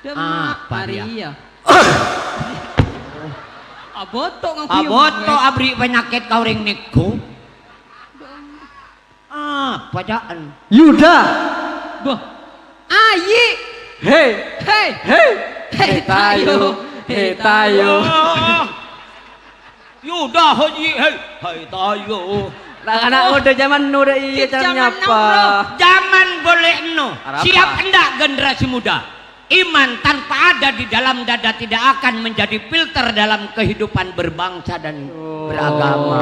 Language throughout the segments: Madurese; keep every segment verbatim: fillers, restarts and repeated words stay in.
Demak, Apa, Ria? Maria. Aboto ngangguy Aboto emas. Abri' panyakèt ka orèng nèko. Apa ca'en? Yuda. Bâh. Ayi. Hei. Hei. Hei. Hei, tayo. Hei, tayo. Yuda, hei, hei, hei, tayo. Na'-kana' Oh. ngodâ jhâman no rè iyâ, Cik, jhâman jhâman nyapa. now, bro. Zaman boleh no. Arapa? Siap enggak generasi muda? Iman tanpa ada di dalam dada tidak akan menjadi filter dalam kehidupan berbangsa dan Oh. beragama.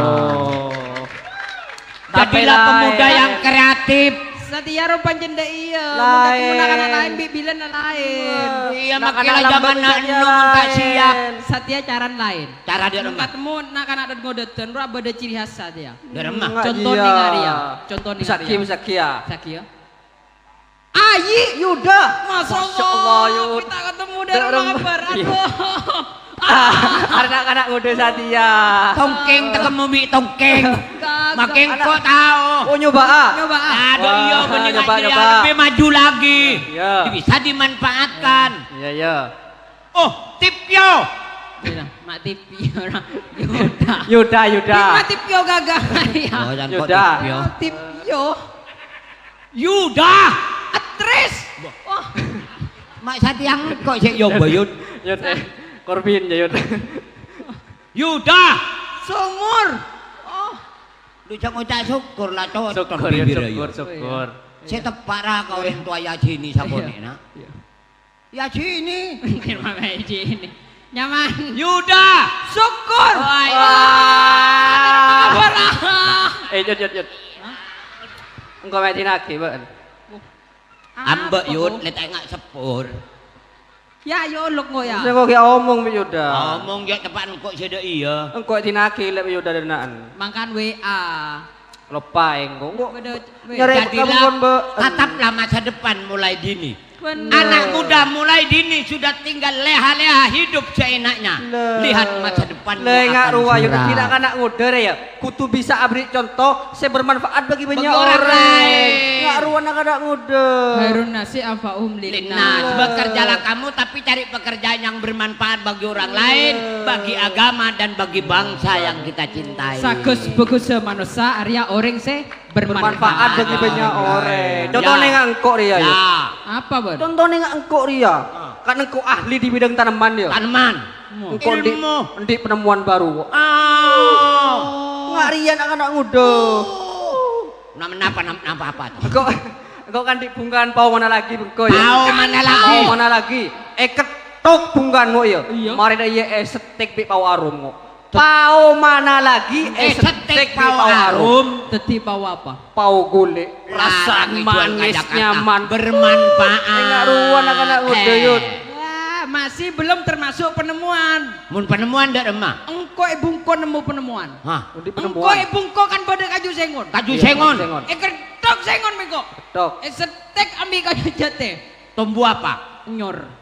Jadilah pemuda yang kreatif. Satèya ro pancèn dâ' iyâ. Mon katemu na'-kana' laèn, bi' bilân laèn. Iya, Na'-kana' makkèla lambat jaman na' enno mon ta' siap. Satèya caran laèn. Cara dia Mon lemah. Katemu na'-kana' dâ' ngodâdân, ro abâdâ ciri khas satèya. Dia lemah. Contoh nih, Arya. Contoh nih, Arya. Saki, saki ya. Saki ya. Ayi, Yuda. Masya Allah, Yud. Kita ketemu dari Mahabar. Aduh. Arè na'-kana' ngodâ satèya. Tongkèng, tekemmo bi' tongkèng. Kagak. Makè engko' tao. Oh, nyoba, ah. Nyoba, ah. Aduh, iya, Wah, mending nyoba, aja nyoba. lebih maju lagi. Iya. Bisa dimanfaatkan. Iya, iya. Oh, Tipyo. Iya, Mak Tipyo, ora. Yuda. Yuda, Yuda. Di Mak Tipyo gagah. Iya. Oh, yang kok Yuda. Tipyo? Tipyo. Yuda! Aktris! Wah. Mak Satiyang kok sik nyoba, Yud? Yud, eh, Korbin ya, Yud. Yuda! Sumur! Oh. Lu jhâ' ngoca' syukur la, cocok Syukur, Yud, bibir, syukur, Yud. Syukur. Sè teppa' ra ka orèng towa Yajini sakonè', Nak. Iya. Yajini. Mama Yajini. Nyaman. Yuda! Syukur! Wah, iya. Wah. Apa, Ra? Eh, Yud, Yud, Yud. Hah? Engko' mè' dinaghi, Mbak. Ambek, Yud, lè ta' enga' sepur. Ya, ayo, lok, engko', ya. Sengko' ghi' omong, Mbak Yuda. Omong, ya, teppa'na engko' sè dâ' iyâ. Engko' dinaghi, lè, Mbak Yuda, dâ' ena'na. Mangkana W A. Loppa, engko'. Engko' Bâdâ, weh. Nyarè Jadilah, pekabulan, Mbak. Tataplah masa depan mulai dini. Bener. Anak muda mulai dini sudah tinggal leha-leha hidup seenaknya. Lah. Lihat masa depan Lè, enga' rowa, Yud, dina kana' ngodâ rè, ya. Kodhu bisa abri conto sè bermanfaat bagi banyak Bagi orang orang. lain. Enga' rowa na' kana' ngodâ. Khairun nasi anfa'uhum Linnas, linnas. Bekerjalah kamu, tapi cari pekerjaan yang bermanfaat bagi orang lain, Iya. bagi agama, dan bagi bangsa yang kita cintai. Sagus-bagusâ manossa arèya orèng sè Bermanfaat bagi banyak orang. Contohnya Ya. nga' engko' rèya, ya. Ya. Apa, Bun? Contohnya nga' engko' rèya. Ah. Kan engko' ahli di bidang tanaman, ya. Tanaman. Engko' endi', Ilmu. endi' penemuan baru, kok. Ah. Nga' rèya na' kana' ngodâ. Nam-, napa, nam-, napa, apa? Engko', engko' kan di' bungka'an pao mana lagi, bengko, ya. Pao mana lagi? Pao mana lagi? Eh, kettok bungka'an, kok, ya. Iya. Marè dâ' iyâ, eh, setik bi' pao arum, kok. Pao mana lagi, eh, Eh, setik setik pao pao arum. arum. Dâddhi pao apa? Pao golek. Rasa Larang itu manis, kacang-kacang. nyaman. Bermanfaat. Enggak ruan akan aku Eh. dayut. Wah, masih belum termasuk penemuan. Mun penemuan ndak, Rema? Engko' e bungko nemu penemuan. Hah? Undi Engko' penemuan. e bungko kan pada kaju sengon. Kaju Iya, sengon. sengon. E ketok sengon mengko. Ketok. E setik ambil kaju jate. Tumbuh apa? Nyor.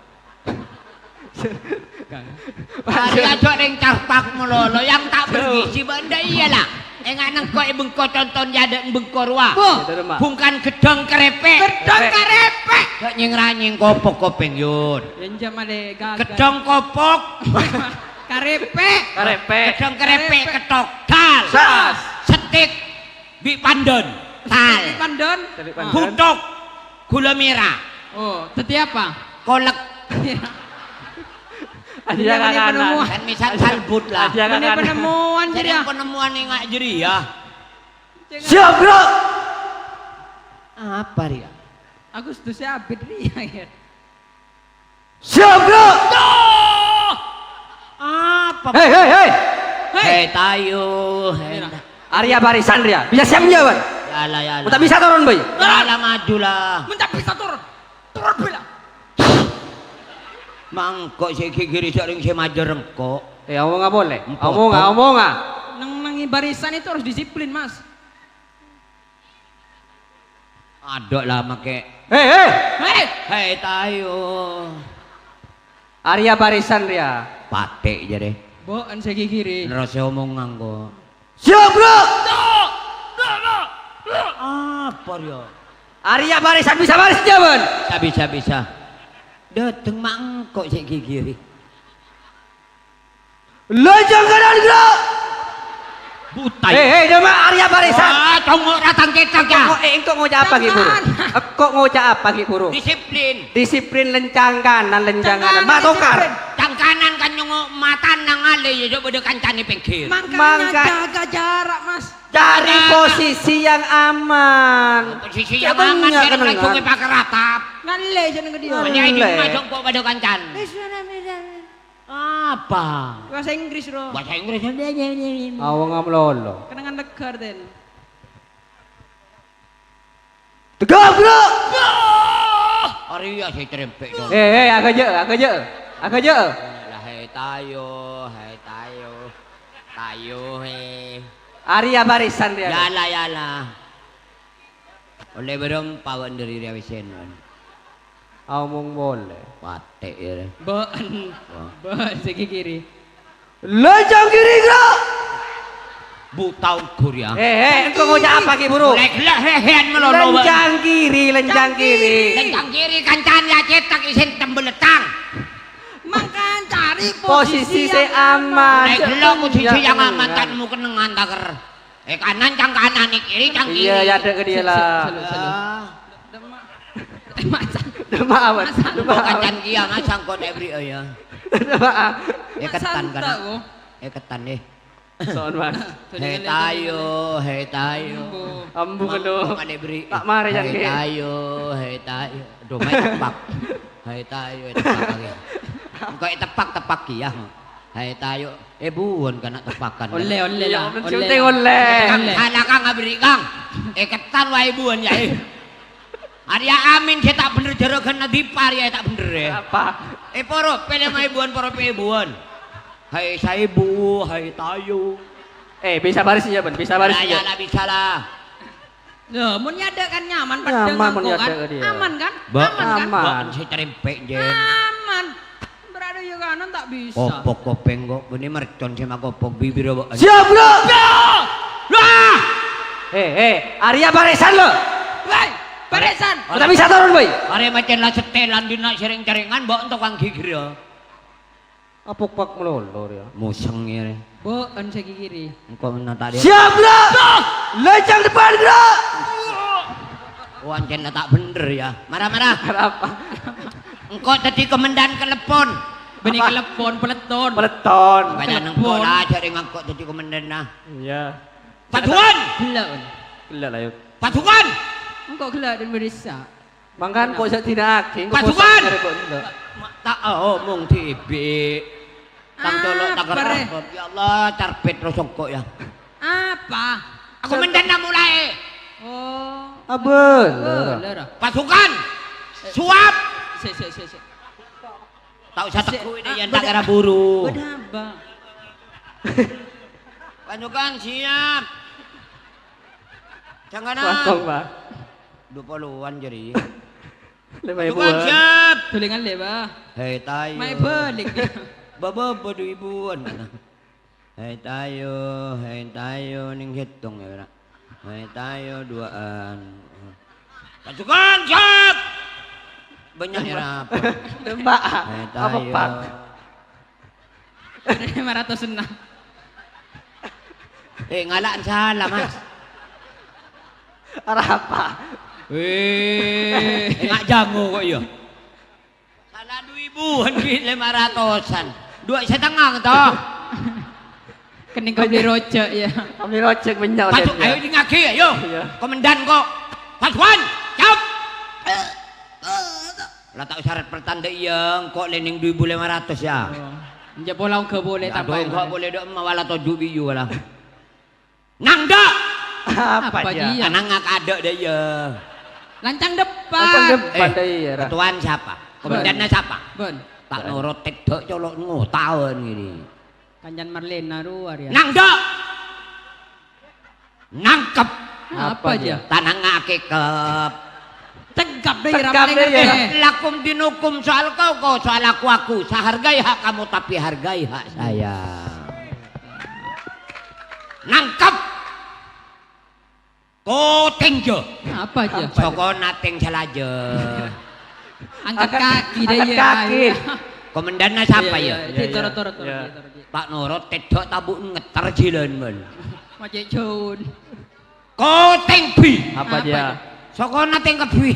Ari aja ning carpak melolo, yang tak bergizi benda iyalah. Enggak nengko' e bengko conton jadek bengko rowa. Wah. Bungka'an gedhong kerepek. Gedhong kerepek. Dak nyeng-ranyeng kopok kopeng, Yun. Genjam ale gagal. Gedhong kopok. Karepek. Karepek. Gedhong kerepek Kerepek. ketok. Dal. Sas. Setik. Bi' pandon. Tal. Bi' pandon. Bi' pandon. Butok. Gula merah. Oh, dadi apa? Kolek. Aja Ini namanya kakana. penemuan. Kan misal salbut lah. Aja Ini kakana. penemuan Jadi jadi ya. penemuan yang nggak jadi ya. Siap, Bro. Apa dia? Agustus ya abit dia ya. Siap, Bro. Tuh! Apa? Hei, hei, hei. Hei. Hei, tayo. Hei. Arya barisan, Ria. Bisa siap, ya, Wan? Ya lah, ya lah. Minta bisa turun, Boy. Turun. Ya lah, maju lah. Minta bisa turun. Turun, Boy, lah. Mangko' sè gigiri sè ring sè majer engko'. Eh, omong apa, Le? Empo-, Omong, empo. omong, ah. Neng, neng barisan itu harus disiplin, Mas. Adok lah make. Hei, hei! Hei! Hei, tayo. Arya barisan, Ria. Patek, jare. Bo'en sè gigiri. Nerus sè omong nganggo. Siap, Bro! Apa, Ria? Arya barisan bisa baris, jaman. Bisa, bisa, bisa. Dâteng ma' engko' sè ghighiri. Lajang kanan, gerak! Butai. He, he, dâ' emma' arèya barisan. Wah, congok ratang cètak, ya. Engko', eh, engko' ngoca' apa, Ki Buru? Engko' ngoca' apa, Ki Buru? Disiplin. Disiplin, lencang kanan, lencang kanan. Ma' tokar. Disiplin. Cang kanan kan nyongo' mata nang alè, ya, coba dâ' kancane pèngghir. Makanya jaga jarak, Mas. Cari posisi yang aman. Posisi yang aman, bânnya' kennengngan. Lajungnge pakeratap. Ngalle jeneng ke dia. Bânnya' di rumah jongko' padâ kancane. Apa? Bahasa Inggris, Bro. Bahasa Inggris. Awang am lolo. Kennengngan lega, Den. Tegak, Bro! Arèya sè cerempek, Don. Eh, eh, aga jâ', aga jâ', aga jâ'. Lah, hai tayo, hai tayo. Tayo, he. Arèya barisan, rèya. Yala, yala. Olle bârâmpa bâ'na dâri rèya wèsen, Don. Omong boleh. Patè', ya. Bâ'en. Wah. Bâ'en sè ghighiri. Lencang kiri, gerak! Buta ongghur, ya. Eh, eh, engko' ngoca' apa, Ki Buru? Mulai gella' hehean melolo, Bang. Lencang kiri, lencang kiri. Lencang kiri, kancane ya cetak isin tembelettang. Mangkan cari posisi sè aman. Mulai gella' posisi yang aman, ta' nemu kennengngan, taker. Eh, kanan, cang kanan, eh, kiri, cang kiri. Iya, ya, ada ke dia lah. Selu, selu, selu. Ah. Demak. Demak, Cang. Demak apa? Mas, Demak apa? Kancane kiya, Mas, sangko' nek bri', ya. Demak, ah. Eh, ketan, kan? Eh, ketan, eh. Soal, Mas. Hei tayo, hei tayo. Ambu. Ambu keno. Mang-, mang ane beri. Tak mare, Cang, hei tayo, hei tayo. Aduh, mai tepak. Hei tayo, tepak lagi. Engko' tepak, tepak kiya. Hei tayo. Eh, buwon kana tepakan. Olle, olle lah. Iya, olle. Kang, olle. Salah, Kang, abri', Kang. Eh, ketan wae buwon, ya, eh. Arya Amin sè ta' bhendher jârâghânna dipa arya ta' bhendher, eh. Apa? Eh, poro, pèlè maèbuwân, poro pèbuwân. Hai saèbu, hai tayo. Eh, bisa baris ya, Ben? Bisa baris ya? Ya, ya, bisa lah. Loh, mon nyadâ' kan nyaman, padâ nganggo kan? Nyaman, mon nyadâ' ka dia. Aman kan? Mbak. Aman kan? Aman. Mbak, sè cerempek, Jen. Aman. Berada ya kanan tak bisa. Kopok kopeng kok, ini mercon sè makopok bibir apa? Siap, Bro! Ya! Wah! Eh, eh, arya barisan lo. Woi, barisan. Kita bisa turun, boy. Arya macen la setelan dina sering-seringan, mbok entuk kang gigir ya. Apokpak melolor ya. Museng ya. Bok, kan saya gigiri. Engkau menata dia. Siap, Bro! Lencang depan, Bro! Wancen tak bener ya. Marah-marah. Kenapa? Engko' dadi komandan kelepon. Beni kelepon, peleton. Peleton. Banyak nengko lah, jadi ngangkok dadi komandan nah. Iya. Pasukan! Gila, kan? Gila lah, yuk. Pasukan! Engko' gila dan berisa. Mangkan kok sak dina'agi, engko' pasukan! Bosan kok enggak. Ma-, ta-, oh, mung dibi'. Tang colok tak kerapot. Ya Allah, carpet ro songko' ya. Apa? Aku menden nak mulai. Oh. Abel. Abel, lera. Pasukan! Suap! Sik, sik, sik, sik. Tak usah teguh ini, ah, yang tak kira buru. Beda apa? Pasukan siap. Jangan. Kosong, Pak. Dua puluhan jadi. Lima ribu. Pasukan siap. Tulingan le, Pak. Hei, tayo. Mai balik. Baba, badu ibuan. Hai tayo, hai tayo, ning hitung ya, ora? Hai tayo duaan. Pasukan, siap! Banyak ya, apa? Tembak. Hai tayo. Apa, Pak? Lima ratus enam. Eh, ngalaan salah, Mas. Arapa? Weh, ngak jango kok iya. Salah dua ribu, kan, Ki, lima ratusan. Dua setengah, to. Kening kau beli rojak, ya. Kau beli rojak, banyak. Masuk, ayo, dingagi, ayo. Iya. Komandan, kok. Pasukan, siap. Lah, tak usah pertanda, iya, engko' lening dua ribu lima ratus, ya. Oh. Enjak pola enggak boleh tambah. Aduh, enggak boleh, dok, mawala toju biyu, lah. Nang, Dok! Apa, apa dia? Dia? Nang ngak adek dia, iya. Lancang depan. Lancang depan. Eh, dia, iya, Ra. Ketuaan siapa? Komandannya siapa? Bon. Tak nurut tedok colok ngotawan gini. Kancan Marlena luar ya. Nang, Dok! Nangkep. Apa, apa dia? Dia? Tanang ngakekep. Cengkap deh, cengkap deh, ya. Eh, lakum dinukum, soal kau, kau, soal aku, aku. Saya hargai hak kamu, tapi hargai hak saya. Nangkep. Koting, Jo. Apa, Jo? Soko nating salaja. Angkat kaki deh, angkat ya, kaki. Ayo. Komandanna sapa, ya? Iya, iya, iya. Turun, turun, turun, iya, turun, iya. Pak Noro, tedhok tabu' ngeter jilan, man. Macet, Jun. Koteng bi. Apa, apa dia? Dia? Sokona teng kebi.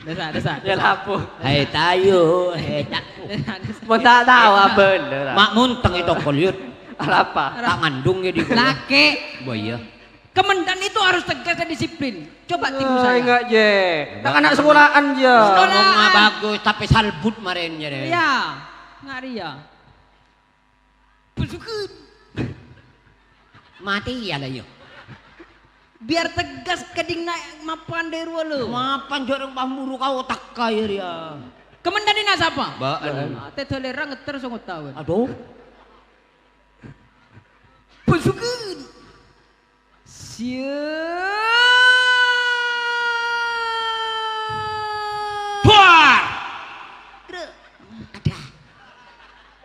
Desa, desa, ya, desa. Lapo. Hai, tayo, hai, tak. Desa, desa. Mau tak tahu apa, bener. Mak munteng itu, Kolyut. Apa? Tak ngandung ya di. Laki. Boh, iya. Komandan itu harus tegas dan disiplin. Coba tiru saya. Enggak, je. Anak-anak sekolahan, je. Sekolahan. Ngomongnya bagus, tapi salbut maren, je. Iya. Enggak ria. Besukan. Mati ya lah, yo. Biar tegas keding naik mapan dari ruwa lo. Mapan jorong pamburu kau tak kaya dia. Komandan ini sapa? Ba'en. Ah, teh dolerang ngeter songot tahun. Aduh. Besukan. Siap. Buar. Bro, ada.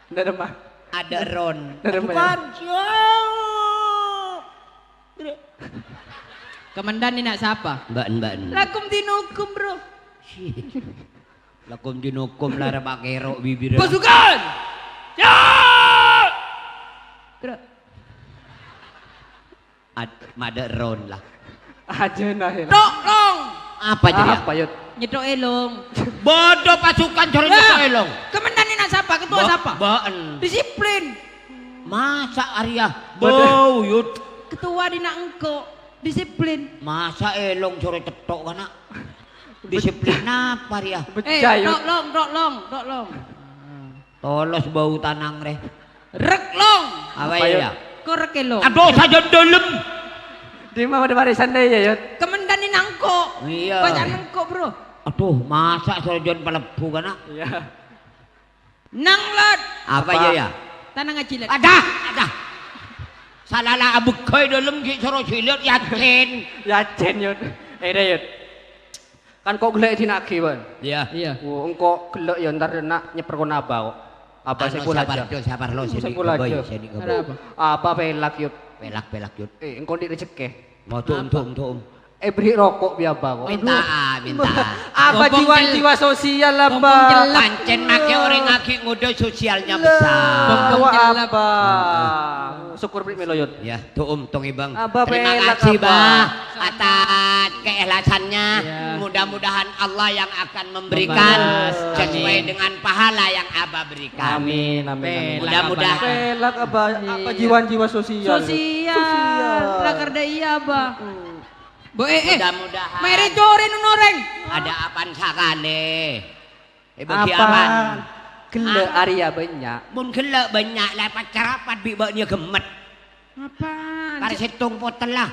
Ndak ada, Pak. Ada Ron. Ndak ada, Pak, ya? Bukan, siap. Bro. Komandan ini nak sapa? Mbak, mbak. Lakum dinukum, Bro. Lakum dinukum lara pakero bibir. Pasukan! Siap! Bro. Ad-, madek ron lah. Aja nah, ya. Tok long. Apa jadi? Apa, Yud? Nyedok elong. Bodoh pasukan cara nyedok elong. Komandan ini nak sapa? Ketua sapa? Ba'en. Disiplin. Masa Arya? Bodoh. Bau, Yud. Ketua di nak engko. Disiplin. Masa elong sore cetok kana? Disiplin apa, Arya? Eh, tok long, tok long, tok long. Tolos bau tanang re. Rek long. Apa ya? Korek elong. Aduh, saja dalam. Di mana ada barisan deh ya, Yud? Kemendan ini nangko. Iya. Banyak nangko, Bro. Aduh, masa saja pelebu kana? Iya. Nang lot. Apa ya, ya? Tanang ajilat. Ada, ada. Salala abegai dalam ki soro silat yakin. Yakin, Yud. Eh, deh, Yud. Kan kok gellek dinagi, Wan? Iya. Iya. Oh, engko gellek ya ntar nak nyeper kon Aba kok. Aba Saiful Aja. Sabar, Sabar lo, sini Saiful Aja. Ada apa? Apa pelak, Yud? Pelak, pelak, Yud. Eh, engko di rezeki. Mau tuh, tuh, tuh. Eh, beri rokok bi Aba kok. Minta, minta. Apa jiwa-jiwa sosial, Aba? Pancen make orang agi muda sosialnya besar. Wah, Aba. Syukur beri melo, Yud. Ya. Tu'um, tong ibang. Terima kasih, Bah, atas keikhlasannya. Iya. Mudah-mudahan Allah yang akan memberikan sesuai dengan pahala yang Abah berikan. Amin, amin, amin. Mudah-mudahan. Pelak, Abah. Apa jiwa-jiwa sosial? Sosial. Sosial. Lah, kerja iya, Bah. Mm-mm. Bo, eh, eh. Mudah-mudahan. Mere core nunoreng. Ada apan sakale. Eh, bagi apa? Gellek Arya banyak. Mun gellek banyak, lah pacar apa bi ba'nia gemet? Apaan? Kare settong potel lah.